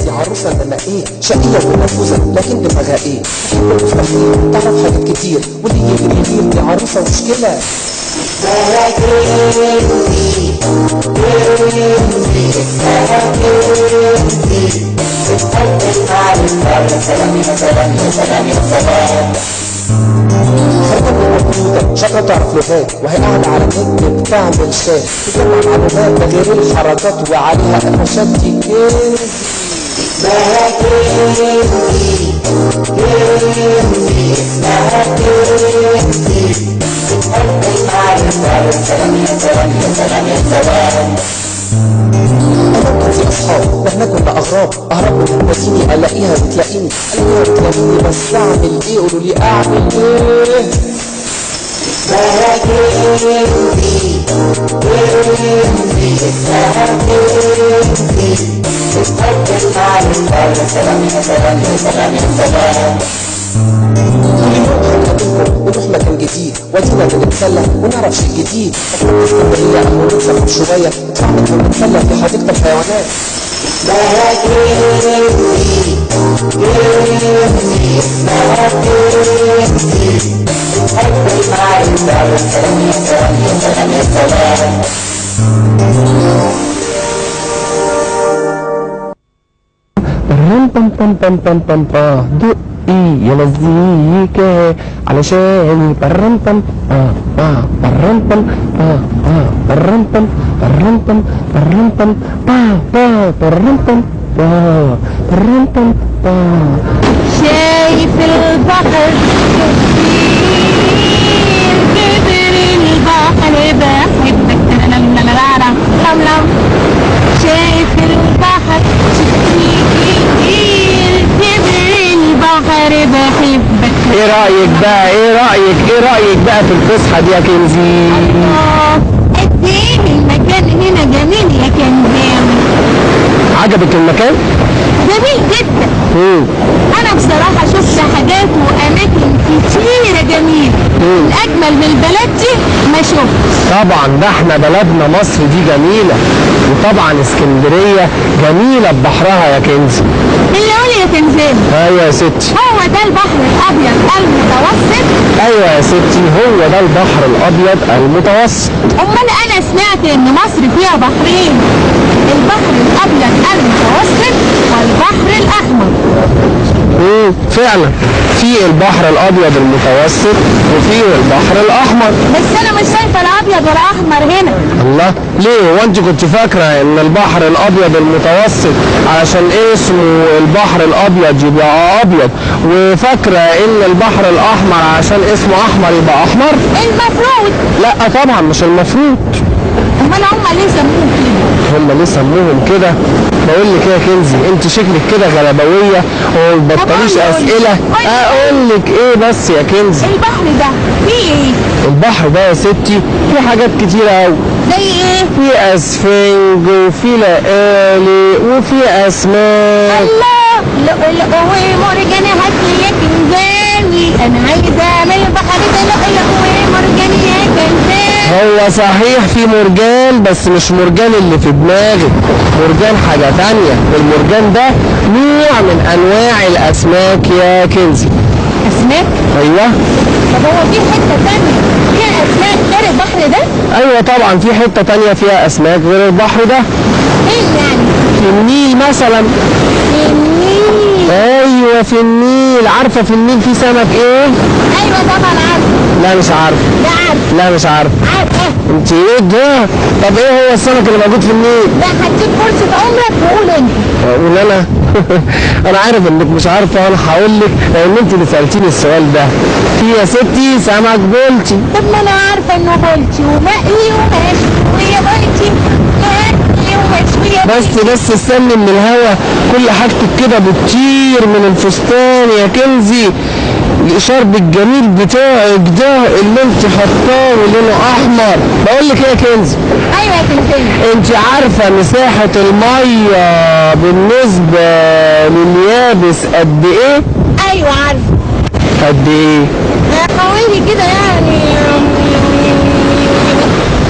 دي عروسه انما ايه، شقيه ونرفوزه لكن دماغها ايه، تحب المستحيل، تعرف حاجات كتير، واللي يغير يغير، دي عروسه مشكلة. اسمها كنزي، كنزي، اسمها كنزي، بتحب المعرفة. يا سلام يا سلام يا سلام يا سلام. خارجة من الكمبيوتر، شاطرة تعرف لغات، وهي قاعدة على النت بتعمل شات، تجمع معلومات ده غير الحركات وعليها قفشات. دي كنزي. اسمها كنزي، كنزي، اسمها كنزي، بتحب المعرفة. يا سلام يا سلام يا سلام يا سلام. انا وكنزي اصحاب مهما كنا اغراب، اهرب من تناديني الاقيها بتلاقيني، الاقيها بتلاقيني، بس اعمل ايه؟ قولوا لي اعمل ايه؟ اسمها كنزي، كنزي، اسمها كنزي، بتحب المعرفة. يا سلام يا سلام يا سلام يا سلام. كل يوم هنقابلكم ونروح مكان جديد، وادينا بنتسلى ونعرف شيء جديد، نروح اسكندرية او نتسافر شوية، نطلع منها ونتسلى في حديقة الحيوانات. اسمها كنزي، كنزي، اسمها كنزي، بتحب المعرفة. يا سلام يا سلام يا سلام يا سلام. بام بام بام بام بام بام، دقي يا مزيكا علشان برم بام با با برم بام با با برم بام برم بام برم بام با با برم بام با برم بام با. شايف البحر كبير، كبر البحر بحبك، لم لم لم لم لم. شايف البحر كبير، كبر البحر بحبك. ايه رأيك بقى، ايه رأيك، ايه رأيك بقى في الفسحة دي يا كنزي؟ الله، قد ايه المكان هنا جميل يا كنزاوي. عجبك المكان؟ جميل جدا. انا بصراحة شفت حاجات واماكن كتيرة جميلة، الاجمل من البلد دي ما شفتش. طبعا ده احنا بلدنا مصر دي جميلة، وطبعا اسكندرية جميلة ببحرها يا كنزي. اللي قولي يا كنزاوي. ايوه يا ستي. هو ده البحر الابيض المتوسط؟ ايوه يا ستي، هو ده البحر الابيض المتوسط. امال انا سمعت ان مصر فيها بحرين، البحر الابيض المتوسط والبحر الاحمر. فعلا في البحر الابيض المتوسط وفي البحر الاحمر. بس انا مش شايفه لا ابيض ولا احمر هنا. الله، ليه؟ هو انت كنت فاكره ان البحر الابيض المتوسط علشان اسمه البحر الابيض يبقى ابيض، وفاكره ان البحر الاحمر عشان اسمه احمر يبقى احمر؟ المفروض. لا طبعا مش المفروض. امال هم ليه سموه كده؟ هم ليه سموهم كده؟ بقول لك ايه يا كنزي، انت شكلك كده غلبويه وما بتبطليش اسئلة. اقول لك ايه بس يا كنزي، البحر ده فيه ايه؟ البحر ده يا ستي فيه حاجات كتيرة قوي. زي ايه؟ في اسفنج وفي لقالي وفي اسماك. الله، لؤلؤ ومرجان هات لي يا كنزاوي، انا عايزه اعمل البحر ده لؤلؤ ومرجان يا كنزاوي. هو صحيح في مرجان، بس مش مرجان اللي في دماغك، مرجان حاجة تانية. المرجان ده نوع من أنواع الأسماك يا كنزي. أسماك؟ أيوه. طب هو في حتة تانية فيها أسماك غير البحر ده؟ أيوه طبعا في حتة تانية فيها أسماك غير البحر ده. فين يعني؟ في النيل مثلا. في النيل؟ أيوه في النيل. عارفة في النيل في سمك إيه؟ أيوه طبعا عارفة. لا مش عارفة. لا عارفة. لا مش عارفة. عارفة. انت ايه ده؟ طب ايه هو السمك اللي موجود في النيل؟ لا هديك فرصة عمرك وقول انت. اقول انا؟ انا عارف انك مش عارفة، انا هقول لك لان انت اللي سألتيني السؤال ده. في يا ستي سمك بولتي. طب ما انا عارفة انه بولتي ومقلي ومشوي يا بولتي، مقلي ومشوي يا بولتي. بس استني من الهوا، كل حاجتك كده بتطير من الفستان يا كنزي. الشرب الجميل بتاعك ده اللي انت حطاه ولونه احمر. بقول لك ايه يا كنزي؟ ايوه يا كنزي. انت عارفه مساحة المية بالنسبة لليابس قد ايه؟ ايوه عارفه. قد ايه؟ حوالي كده يعني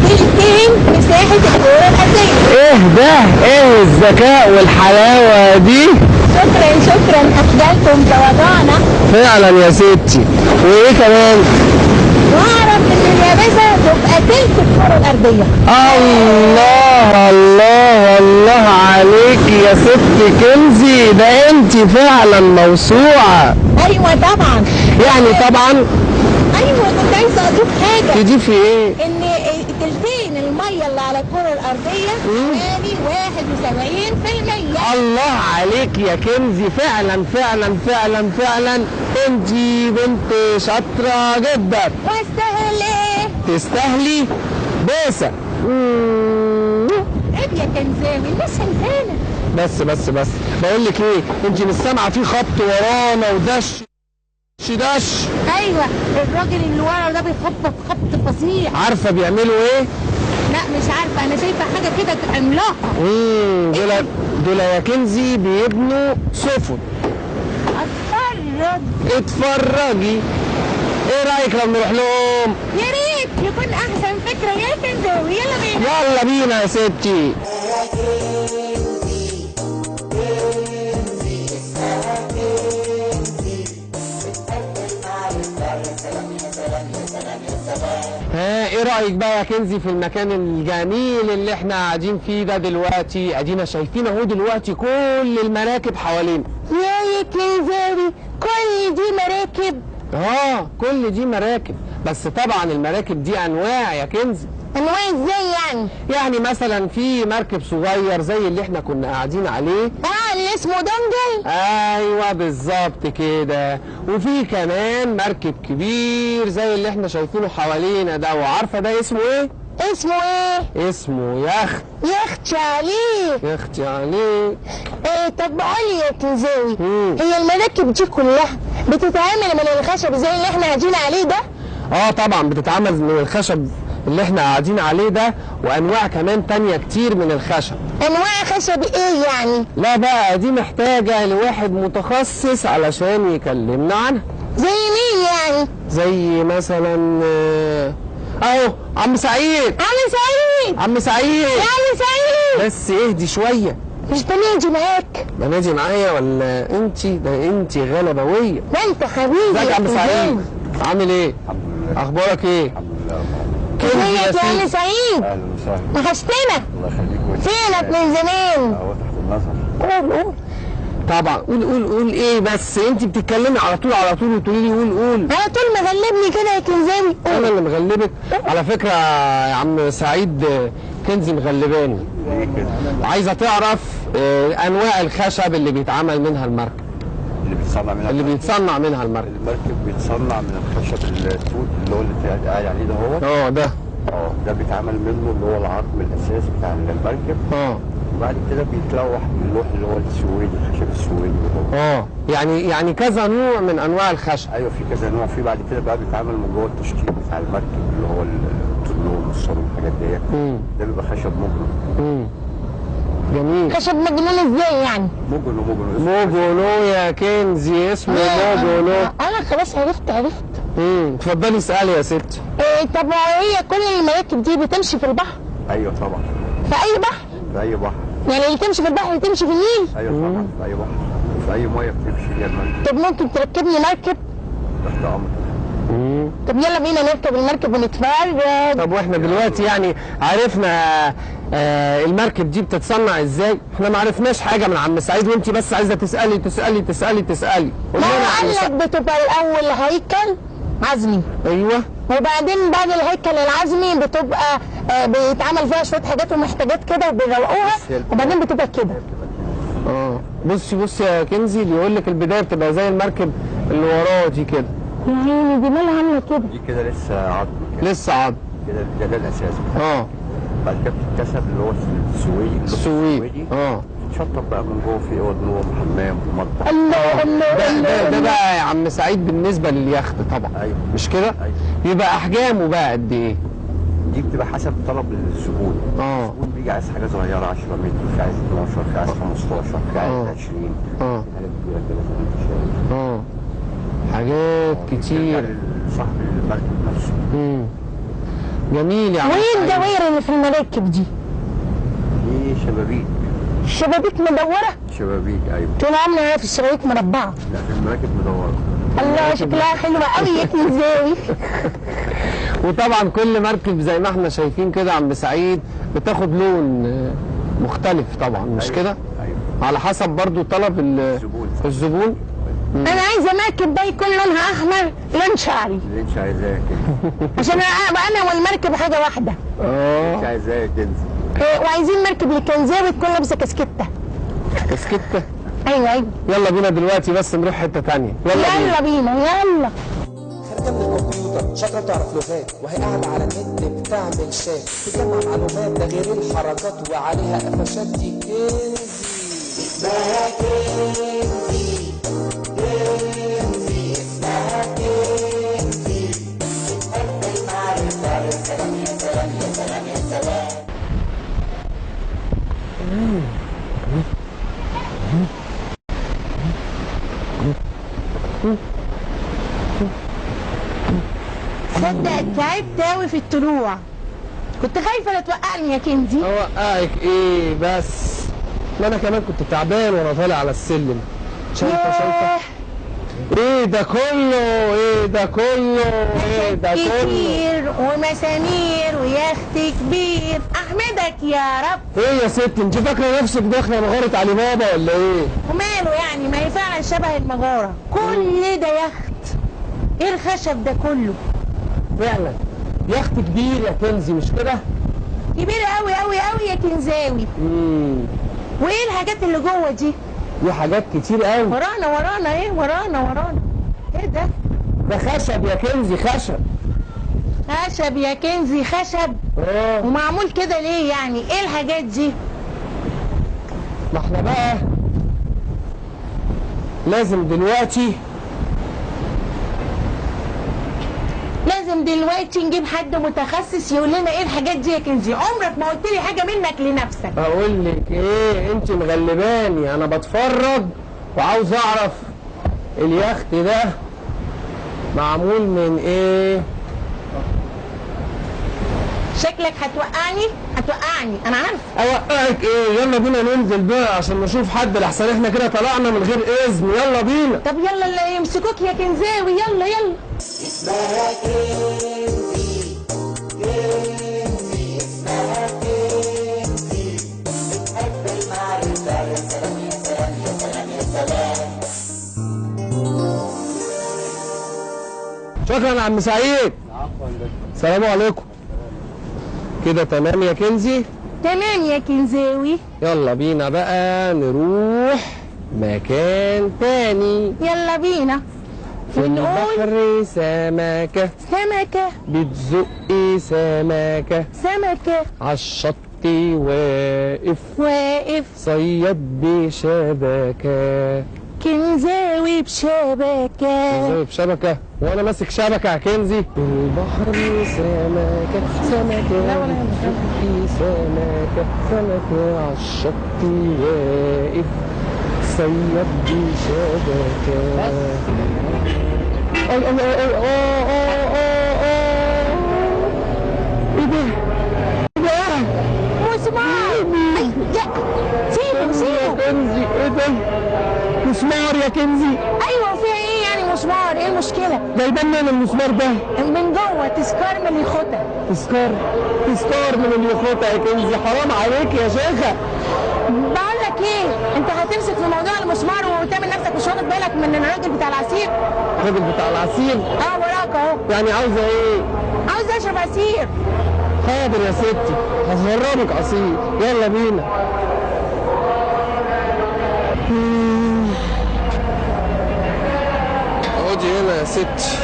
تلتين مساحة الكره الارضية. ايه ده؟ ايه الذكاء والحلاوه دي؟ رجالتهم تواضعنا. فعلا يا ستي. وايه كمان؟ واعرف ان اليابسة تبقى تلت الكره الارضية. الله الله الله عليك يا ست كنزي، ده انت فعلا موسوعة. ايوه طبعا. يعني طبعا. ايوه كنت عايزه اضيف حاجة. تضيفي ايه؟ ان تلتين المية اللي على الكره الارضية حوالي 71%. الله عليك يا كنزي، فعلا فعلا فعلا فعلا انت بنت شاطرة جدا. واستاهل ايه؟ تستاهلي بوسه. عيب يا كنزاوي، الناس شايفانا. بس بس بس بقول لك ايه، انت مش سامعه في خبط ورانا ودش دش؟ ايوه الراجل اللي ورا ده بيخبط خبط فظيع. عارفه بيعملوا ايه؟ لا مش عارفه، انا شايفه حاجة كده عملاقة. دول يا كنزي بيبنوا سفن. اتفرج. اتفرجي. ايه رايك لو نروح لهم؟ يا ريت يكون احسن فكرة يا كنزاوي. يلا بينا. يلا بينا يا ستي. ها ايه رايك بقى يا كنزي في المكان الجميل اللي احنا قاعدين فيه ده دلوقتي؟ ادينا شايفين اهو دلوقتي كل المراكب حوالينا. يا كنزاوي كل دي مراكب؟ كل دي مراكب، بس طبعا المراكب دي انواع يا كنزي. انواع ازاي يعني؟ يعني مثلا في مركب صغير زي اللي احنا كنا قاعدين عليه، اللي اسمه دنجل. ايوه بالظبط كده. وفي كمان مركب كبير زي اللي احنا شايفينه حوالينا ده، وعارفه ده اسمه ايه؟ اسمه ايه؟ اسمه يخت. يخت عليه. يخت عليه. ايه طب قولي يا كنزاوي، هي المراكب دي كلها بتتعمل من الخشب زي اللي احنا قاعدين عليه ده؟ طبعا بتتعمل من الخشب اللي احنا قاعدين عليه ده، وانواع كمان تانية كتير من الخشب. انواع خشب ايه يعني؟ لا بقى دي محتاجة لواحد متخصص علشان يكلمنا عنها. زي مين يعني؟ زي مثلا اهو عم سعيد. عم سعيد. عم سعيد. يا عم سعيد. بس اهدي شوية. مش بنادي معاك؟ بنادي معايا ولا انتي؟ ده انتي غلبوية. ده انت حبيبي. ازيك يا عم سعيد؟ عامل ايه؟ الحمد لله. اخبارك ايه؟ الحمد لله. ازيك يا عم سعيد؟ اهلا وسهلا. وحشتنا. الله يخليك. فينك من زمان؟ اهو تحت النظر. قول قول. طبعا قول قول قول ايه بس انت بتتكلمي على طول على طول وتقولي لي قول قول. على طول مغلبني كده يا كنزاوي. انا اللي مغلبك؟ على فكرة يا عم سعيد كنزي مغلباني. عايزه تعرف انواع الخشب اللي بيتعمل منها المركب. اللي بيتصنع منها المركب. المركب بيتصنع من الخشب التوت اللي هو اللي قاعد عليه ده هو. ده. ده بيتعمل منه اللي هو العظم الاساسي بتاع المركب. وبعد كده بيتلوح باللوح اللي هو السويدي، الخشب السويدي. يعني كذا نوع من انواع الخشب. ايوه في كذا نوع. في بعد كده بقى بيتعمل من جوه التشطيب بتاع المركب اللي هو الطنون والصالون والحاجات ديت. ده بيبقى خشب مجنون. جميل. خشب مجنون ازاي يعني؟ مجنو مجنو يا كنزي، اسمه مجنو. انا خلاص عرفت. اتفضلي اسالي يا ستي. طب هي كل المراكب دي بتمشي في البحر؟ ايوه طبعا. في اي بحر؟ في اي بحر. يعني اللي تمشي في البحر اللي تمشي في النيل؟ ايوه طبعا في اي بحر، في اي مية بتمشي فيها المركب. طب ممكن تركبني مركب؟ تحت امرك. طب يلا بينا نركب المركب ونتفرج. طب واحنا دلوقتي يعني عرفنا المركب دي بتتصنع ازاي؟ احنا ما عرفناش حاجة من عم سعيد، وانت بس عايزه تسالي تسالي تسالي تسالي. ما هو قال لك بتبقى الاول هيكل عزمي. ايوه. وبعدين بعد الهيكل العزمي بتبقى بيتعمل فيها شوية حاجات ومحتاجات كده وبيروقوها، وبعدين بتبقى كده. بصي بصي يا كنزي، بيقول لك البداية بتبقى زي المركب اللي وراه دي كده. يا عيني دي مالها عامله كده؟ دي كده لسه عظم كده. لسه عظم كده، ده الاساس بتاعها. بعد كده بتتكسب اللي هو السويدي. السويدي. بتتشطب بقى من جوه، في اوض نوم وحمام ومطبخ. الله الله الله. ده بقى يا عم سعيد بالنسبة لليخت طبعا. ايوه. مش كده؟ ايوه. يبقى احجامه بقى قد ايه؟ دي بتبقى حسب طلب الزبون. الزبون بيجي عايز حاجة صغيرة 10 متر، في عايز 12، في عايز 15، في عايز 20. في حاجات كبيرة كده زي ما انت شايف. حاجات كتير. صاحب المركب نفسه. جميل يا عم. وايه الدوائر اللي في المراكب دي؟ دي شبابيك. شبابيك مدورة؟ شبابيك ايوه. طول عمري في الشبابيك مربعه. لا في المراكب مدورة. الله شكلها حلوة قوي يا كنزاوي. وطبعا كل مركب زي ما احنا شايفين كده عم سعيد بتاخد لون مختلف طبعا، مش أيوة. كده؟ ايوه، على حسب برضو طلب الزبون. انا عايزه مركب بقى يكون لونها احمر، لون شعري. اللي انت عايزاه كده. عشان انا والمركب حاجة واحدة. اه انت عايزاه يا كنزي. وعايزين مركب لكنزاوي تكون لابسه كاسكته. كاسكته؟ ايوه ايوه. يلا بينا دلوقتي بس نروح حتة ثانية. يلا بينا يلا. خارجه من الكمبيوتر، شاطرة بتعرف لغات، وهي قاعدة على النت بتعمل شات، تجمع معلومات ده غير الحركات وعليها قفشات. دي كنزي اسمها كنزي، كنزي اسمها كنزي، بتحب المعرفة. يا سلام يا سلام يا سلام يا سلام. تصدق تعبت قوي في الطلوع، كنت خايفة لا توقعني يا كنزي. اوقعك ايه بس؟ ما انا كمان كنت تعبان وانا طالع على السلم. شايفه شايفه ايه ده كله؟ ايه ده كله؟ ايه ده كله؟ كتير ومسامير ويخت كبير، احمدك يا رب. ايه يا ست انت فاكره نفسك داخله مغارة علي بابا ولا ايه؟ وماله يعني، ما هي فعلا شبه المغارة. كل ده يخت، ايه الخشب ده كله؟ فعلا يخت كبير يا كنزي، مش كده؟ كبير قوي قوي قوي يا كنزاوي. وايه الحاجات اللي جوه دي؟ دي حاجات كتير قوي. ورانا ورانا ايه؟ ورانا ورانا ايه ده؟ ده خشب يا كنزي، خشب. خشب يا كنزي، خشب. ومعمول كده ليه يعني؟ ايه الحاجات دي؟ ما احنا بقى لازم دلوقتي، لازم دلوقتي نجيب حد متخصص يقول لنا ايه الحاجات دي يا كنزي. عمرك ما قلت لي حاجة منك لنفسك. اقول لك ايه، انت مغلباني، انا بتفرج وعاوز اعرف اليخت ده معمول من ايه. شكلك هتوقعني، هتوقعني انا عارفه. اوقعك ايه؟ يلا بينا ننزل بقى عشان نشوف حد، لحسن احنا كده طلعنا من غير اذن. يلا بينا. طب يلا اللي يمسكوك يا كنزاوي، يلا يلا. اسمها كنزي، كنزي اسمها كنزي، بتحب المعرفة. يا سلام يا سلام يا سلام يا سلام. شكرا يا عم سعيد. عفوا. السلام عليكم. كده تمام يا كنزي؟ تمام يا كنزاوي. يلا بينا بقى نروح مكان تاني. يلا بينا. في البحر سمكة، سمكة بتزقي سمكة، سمكة عالشط واقف، واقف صياد بشبكة. كنزاوي بشبكة. كنزاوي بشبكة، وانا ماسك شبكة يا كنزي. في البحر سمكة، سمكة بتزقي سمكة، سمكة عالشط واقف صياد بشبكة. اي اي اي اه اه اه اه ايه ده؟ ايه ده؟ مسمار. سيبه سيبه يا كنزي. ايه ده؟ مسمار يا كنزي. ايوه فيها ايه يعني مسمار؟ ايه المشكلة؟ جايبان من المسمار ده؟ من جوه، تذكار من اليخوته. تذكار، تذكار من اليخوته يا كنزي، حرام عليك يا شيخه. بقول لك ايه، انت هتمسك في موضوع المسمار وتعمل نفسك مش واخد بالك من الراجل بتاع العصير؟ الراجل بتاع العصير؟ اه وراك اهو. يعني عاوزه ايه؟ عاوزه اشرب عصير. حاضر يا ستي، هشربك عصير. يلا بينا. اقعدي هنا يا ستي.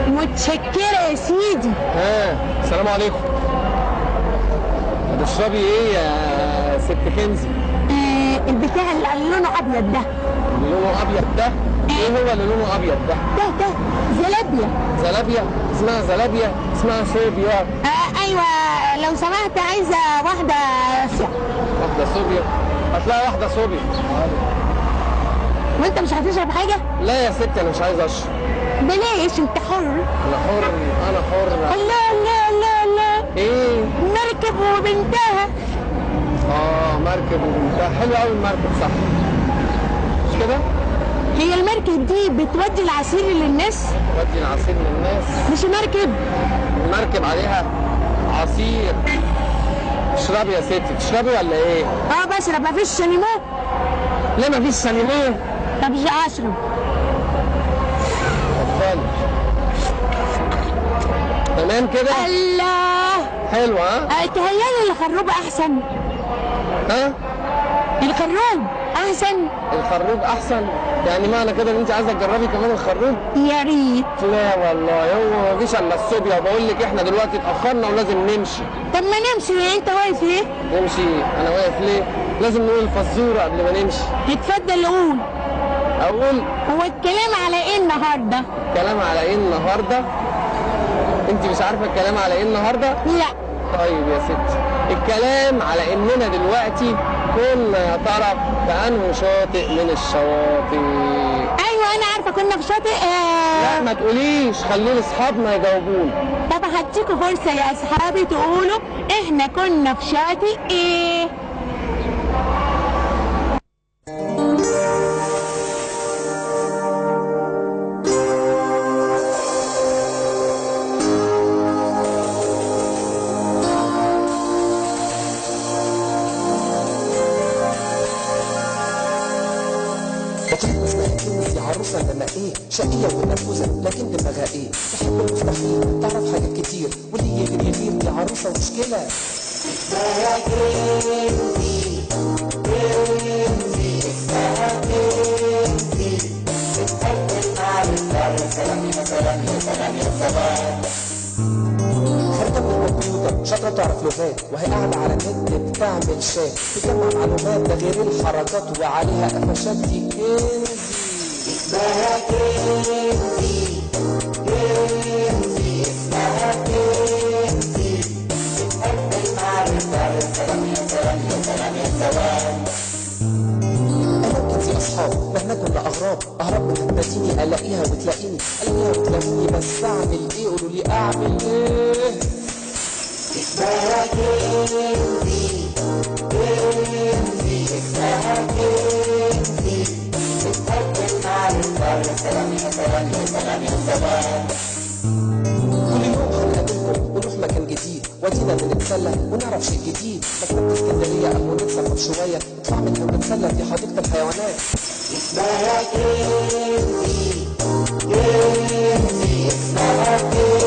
متشكرة يا سيدي. ها السلام عليكم. هتشربي ايه يا ست كنزي؟ البتاع اللي لونه ابيض ده. اللي لونه ابيض ده؟ ايه هو اللي لونه ابيض ده؟ ده زلابيا. زلابيا؟ اسمها زلابيا؟ اسمها صوبيا. ايوه لو سمحت، عايزه واحدة صوبيا. واحدة صوبيا؟ هتلاقي واحدة صوبيا. وانت مش هتشرب حاجة؟ لا يا ستي انا مش عايز اشرب. بلاش، انت حر. انا حر، انا حر. الله الله الله الله. ايه؟ مركب وبنتها. مركب وبتاع، حلو قوي المركب صح؟ مش كده؟ هي المركب دي بتودي العصير للناس؟ بتودي العصير للناس؟ مش مركب. المركب عليها عصير. اشربي يا ستي، تشربي ولا ايه؟ بشرب. مفيش شاليمو؟ ليه مفيش شاليمو؟ طب اشرب. اتفضلي. تمام كده؟ الله حلوة. ها؟ تهيألي الخروب أحسن. ها؟ الخروب أحسن. الخروب أحسن؟ يعني معنى كده إن أنت عايزة تجربي كمان الخروب؟ يا ريت. لا والله هو مفيش إلا الصوبيا، وبقول لك إحنا دلوقتي اتأخرنا ولازم نمشي. طب ما نمشي، أنت واقف ليه؟ نمشي؟ أنا واقف ليه؟ لازم نقول الفزورة قبل ما نمشي. اتفضل قول. أقول؟ هو الكلام على إيه النهارده؟ الكلام على إيه النهارده؟ أنت مش عارفة الكلام على إيه النهارده؟ لا. طيب يا ستي، الكلام على إننا دلوقتي كنا يا ترى في أنهي شاطئ من الشواطئ؟ أيوه أنا عارفة، كنا في شاطئ لا ما تقوليش، خلي أصحابنا يجاوبونا. طب هديكوا فرصة يا أصحابي تقولوا إحنا كنا في شاطئ إيه؟ عروسة لما ايه شقية ونرفوزة لكن دماغها ايه، تحب المستحيل، تعرف حاجات كتير، واللي يغير يغير، دي عروسة ومشكلة. اسمها كنزي، كنزي اسمها كنزي، بتحب المعرفة، يا سلام يا سلام يا سلام يا سلام. خارجة من الكمبيوتر، شاطرة تعرف لغات، وهي قاعدة على النت بتعمل شات، تجمع معلومات ده غير الحركات وعليها قفشات، دي كنزي. اسمها كنزي، كنزي اسمها كنزي، بتحب المعرفة، يا سلام يا سلام يا سلام يا سلام. أنا وكنزي أصحاب مهما كنا أغراب، أهرب منها تناديني، ألاقيها وتلاقيني، ألاقيها وتلاقيني، بس أعمل إيه؟ قولوا لي أعمل إيه؟ اسمها كنزي، كنزي اسمها كنزي، بتحب المعرفة، يا سلام يا سلام يا سلام يا سلام. كل يوم هنقابلكم ونروح مكان جديد، ودينا بنتسلى ونعرف شيء جديد، مكتبة اسكندرية أهو نتثقف شوية، نطلع منها ونتسلى في حديقة الحيوانات. اسمها كنزي، كنزي اسمها كنزي.